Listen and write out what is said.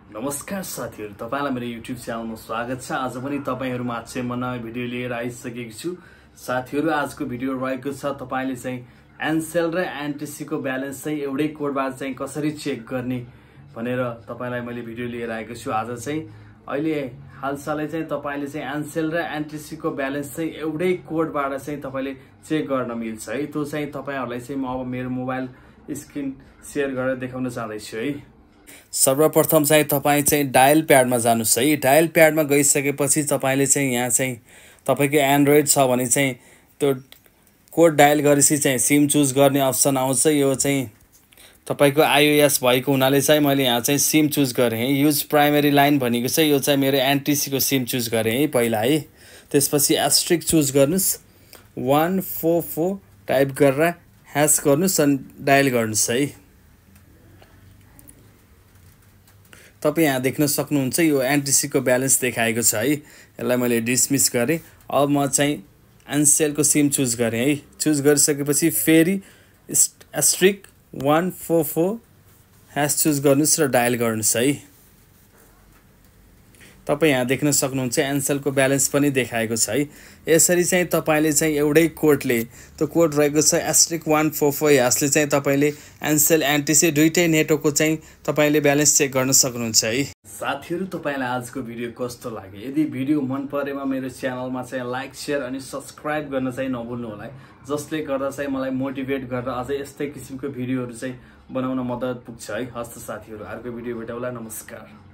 नमस्कार साथीहरु, तपाईलाई मेरो युट्युब च्यानलमा स्वागत छ। आज पनि तपाईहरुमा चाहिँ म नयाँ भिडियो लिएर आइसकेको छु। साथीहरु, आजको भिडियो रहेको छ तपाईले चाहिँ एनसेल र एनटीसी को ब्यालेन्स चाहिँ एउटै कोडबाट चाहिँ कसरी चेक गर्ने भनेर तपाईलाई मैले भिडियो लिएर आएको छु। आज चाहिँ अहिले हालसालै चाहिँ तपाईले चाहिँ एनसेल र एनटीसी को ब्यालेन्स चाहिँ एउटै कोडबाट चाहिँ तपाईले चेक गर्न मिल्छ है। त्यो चाहिँ तपाईहरुलाई चाहिँ म अब मेरो मोबाइल स्क्रिन शेयर गरेर देखाउन चाहदै छु है। सर्वप्रथम चाहिँ तपाई चाहिँ डायल प्याडमा जानुस् है। डायल प्याडमा गइसकेपछि तपाईले चाहिँ यहाँ चाहिँ तपाईको एन्ड्रोइड छ भने चाहिँ त्यो कोड डायल गरेपछि चाहिँ सिम चुज गर्ने अप्सन आउँछ। यो चाहिँ तपाईको आईओएस भएको हुनाले चाहिँ मैले यहाँ चाहिँ सिम चुज गरे है। युज प्राइमरी लाइन भनेको चाहिँ यो चाहिँ मेरो एनटीसी को सिम चुज गरे है पहिला है। त्यसपछि एस्ट्रिक चुज गर्नुस्, 144 टाइप गरेर # गर्नुस् अनि डायल गर्नुस् है। तपाई यहाँ देख्न सक्नुहुन्छ यो एनटीसी को ब्यालेन्स देखाएको छ है। यसलाई मैले डिसमिस गरे। अब म चाहिँ एनसेल को सिम चुज गरे है। चुज गरिसकेपछि फेरि एस्ट्रिक 144 # चुज गर्नुस् र डायल गर्नुस् है। तपाई यहाँ देख्न सक्नुहुन्छ एनसेल को ब्यालेन्स पनि देखाएको छ है। यसरी चाहिँ तपाईले चाहिँ एउटै कोडले त्यो कोड रहेको छ *144 यसले चाहिँ तपाईले एनसेल एनटीसी दुईटै नेटवर्कको चाहिँ तपाईले ब्यालेन्स चेक गर्न सक्नुहुन्छ है। साथीहरु, तपाईलाई आजको भिडियो कस्तो लाग्यो? यदि भिडियो मन परेमा मेरो च्यानलमा चाहिँ लाइक, शेयर अनि सब्स्क्राइब गर्न चाहिँ नभुल्नु होला है। जसले गर्दा चाहिँ मलाई मोटिभेट गरेर अझै यस्तै किसिमको भिडियोहरु चाहिँ बनाउन मद्दत पुग्छ है। हस्त साथीहरु, अर्को भिडियो भेटौँला। नमस्कार।